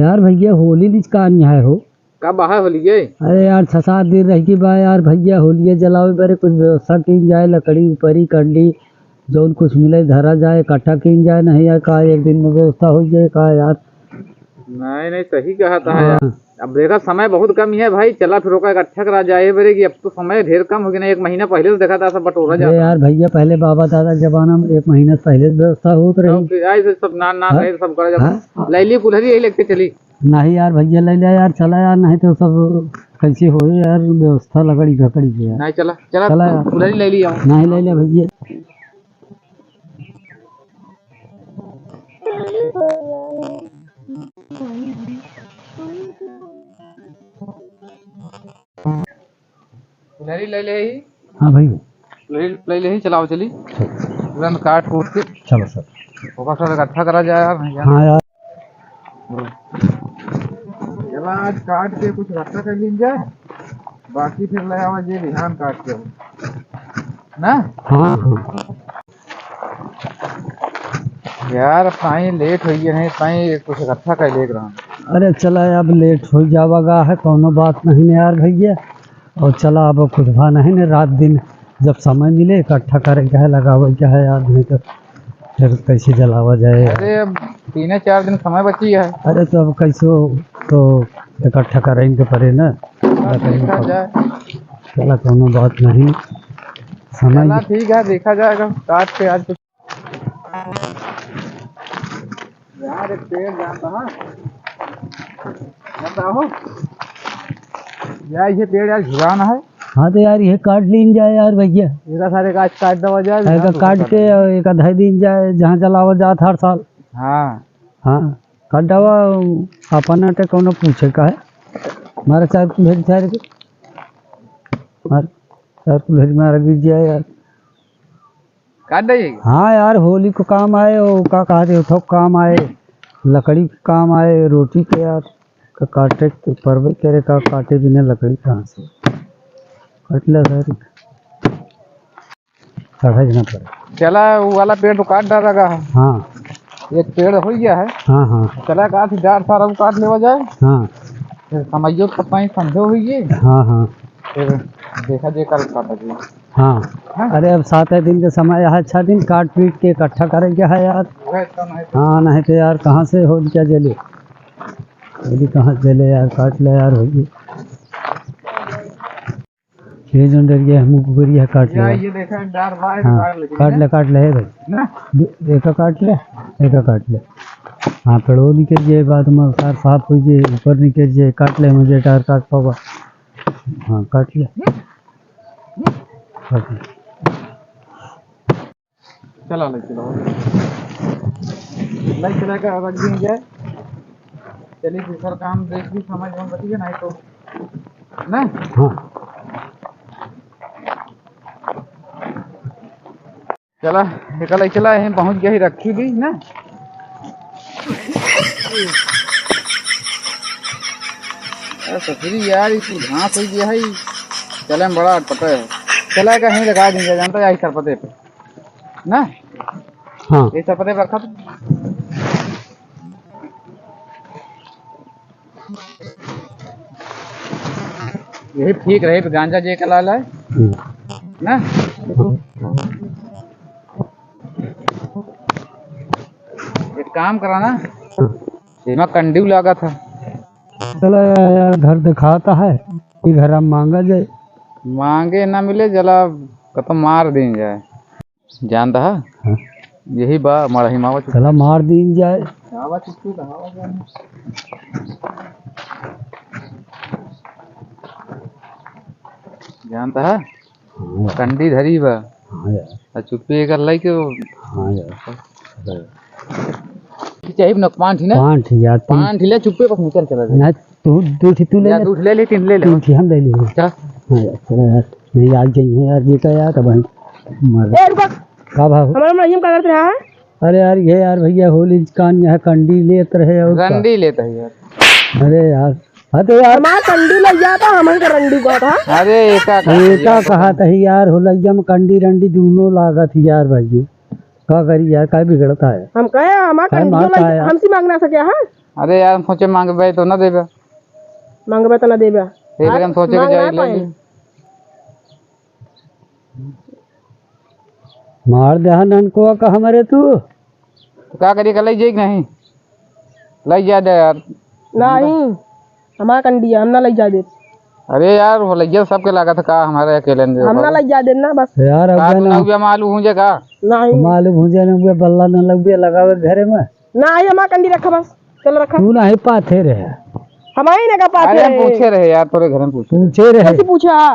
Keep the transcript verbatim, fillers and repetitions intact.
यार भइया, होली निचकान है हो। कब है होली ये? अरे यार, छह सात दिन रह के बा यार भइया, होलिये जलावे बरे कुछ व्यवस्था कीन जाए, लकड़ी, उपरी, कंडी, जौन कुछ मिले धरा जाए, इकट्ठा कीन जाए, नहीं यार का एक दिन में व्यवस्था होइ जाए का यार? नहीं, नहीं, सही कहा था यार। हाँ। अब देखा, समय बहुत कम ही है भाई, चला फिर ओका इकट्ठा करा जाए, ये बरे कि अब तो समय ढेर कम हो गया ना, एक महीना पहले तो देखा था सब बटोरा अरे जाता। यार भइया, पहले बाबा दादा के जमाना में एक महीना पहले से व्यवस्था होत रही। तो फिर आई से सब नान, नान हाँ? रहे, सब करा जाता। हाँ? लैली कुल्हरी यही लेके चली। नहीं यार भइया, लैल्या यार, चला यार, नहीं तो सब कैसे होई यार, व्यवस्था लकड़ी घकड़ी के यार। नहीं, चला, चला, चला यार। कुल्हरी लैली आओ। नहीं लैल्या भइया। कुल्हरी लैले ही। हाँ भाई। कुल्हरी लैले ही, चलाओ चली। चलो। तुरंत काट कूट के। चलो सर। ओका सब इकट्ठा करा जाए यार, नहीं यार। हाँ यार। चला आज काट के कुछ इकट्ठा कर लीन जाए, बाकी फिर ले आवा जे बिहान काट के हो। ना? हाँ, हाँ। यार, ताई लेट होइ गया है, ताई कुछ इकट्ठा कर लेके रहा। अरे चला, अब लेट होइ जावा गा है, कौनो बात नहीं ना यार भइया। और चला, अब कुछ भा नहीं ना, रात दिन जब समय मिले, इकट्ठा करे के है, लगावे के है यार, नहीं तो फिर कैसे जलावा जाए यार? अरे, अब तीन चार दिन समय बची है। अरे, तो अब कैसो तो इकट्ठा करे के पड़े ना। हाँ, देखा जाए। चला, कौनो बात नहीं, समय चला, ठीक है, देखा जाएगा, काट के आज कुछ। यार, एक पेड़ जानता है? जानता हो? यार, ये पेड़ यार झुराना है। हाँ, तो यार, ये काट लीन जाए यार भइया। एका सारे गाछ काट देवा जाए, एका काट के और एका धर दीन जाए, जहाँ जलावा जात हर साल। हाँ। हाँ, काट देवा, अपन अटे कौनो पूछे का है। हमारे साथ भेज ठहर के। हमारे साथ भेज मार दीजिए यार। काट देइए? हाँ यार, होली को काम आए, वो का कहते हो, थोक काम आए, लकड़ी के काम आए, रोटी के यार, का काटे के परबे करे, का काटे बिना लकड़ी कहाँ से? काट ले सर, चढ़ा ही ना पड़े। चला, वो वाला पेड़ तो काट डाला रहा है। हाँ। एक पेड़ हो गया है। हाँ, हाँ। चला, काट, चार सारा वो काट लेवा जाए। हाँ। फिर समझो तो पाई समझो हुई ये। हाँ, हाँ। फिर देखा जे कल काटा जी। हाँ। हाँ? अरे, अब सात दिन के समय है, अच्छा दिन काट पीट के इकट्ठा करे के है यार। वह तो नहीं तो। हाँ, नहीं तो यार, कहाँ से हो क्या जले? यदि कहाँ जले यार, काट ले यार, होइए। ये जौन डरिया है, मुँह कुकरिया काट या ले। ये देखा, एक डार बा, एक हाँ, डार लेकिन काट है। ले, काट ले, हे भाई। ना? दे-, एका काट ले, एका काट ले। हाँ, पेड़ो निकल जाए, बाद में सार साफ हो जाए, ऊपर निकल जाए, काट ले, मुझे डार काट पावा। हाँ, काट ले। काट ले। चला, ले चलो। ले चला के रख दीन जाए। चलिए, दूसरा काम देख ली, समझ में बची है, नहीं तो, ना? हाँ। चला, निकल आई, चला, यहीं पहुँच गया ही, रखी दी ना। अरे ससुरी यार, ये कुल घास हो गया है, चले में बड़ा अटपटा है। चला, कहीं लगा देंगे, जानता है, यही सरपते पे। ना? हाँ। ये सब पते बरखा तो। यही ठीक रहे, गांजा जे कला लाए। हम्म। ना? हाँ। एक काम करा ना, हाँ। एमा कंडीव लागत है। चला यार, यार, घर दिखाता है, ये घर हम मांगा जाए। मांगे ना मिले, जला कतो मार दीन जाए। जानता है? हाँ। यही बा मड़ही मावा चुप। चला मार दीन जाए। आवा चुप, आवा जाए। जानता है? हाँ। कंडी धरी बा। हाँ यार। आ चुप्पे कर लाई के वो। हाँ यार। चाहे ना पाँच ही ना? पाँच ही यार, तीन पाँच ही ले, चुप्पे पर निकल चला जाए। ना, तू दो ठी तू ले या ले। दो ठी ले ले, तीन ले ले। तीन ठी हम ले लेंगे। चला। हाँ यार, चला यार। नहीं, आज गई है यार, बेटा यार, तब हम मर ए, रुका। का भाव? हमारे में हम का करते रहा है? अरे यार, ये यार भइया, होली कान यहाँ कंडी लेत रहे और का? रंडी लेत है यार। अरे यार, हाँ तो यार। हमार कंडी लग जाता, हम ही का रंडी कहत है। अरे, एका एका कहत है यार, होलैया में कंडी रंडी दूनो लागत है यार भइया। का करी यार, का बिगड़ता है? हम कहे, हमार का कंडी मारता लग-, है यार? हमसे मांग ना सके, हाँ? अरे यार, हम सोचे मांगबे तो ना देबे। मांगबे तो ना देबे। एक बार हम सोचे कि मांग जाई ना ले पाए। ली। मार देहा ननकुआ का हमरे तू। तो का करिए, का लई जाई कि नहीं? लई जा दे यार। नहीं, हमार कंडिया, हम ना लई जा दे। अरे यार, वो लइया सबके लागत है का, हमारे अकेले में हम ना लई जा दे ना बस। यार, अब का ना तू ना हुआ मालूम हो जाए का? नहीं। मालूम हो जाए ना, हुआ बल्ला ना लग गया लगावे घरे में। नहीं, हमार कंडी रखा बस, चल रखा। तू नहीं पाथे रहे। हम ही ना का पाथे अरे, हम रहे। पूछे रहे यार, तोरे घर में पूछे। पूछे रहे। कैसे पूछा?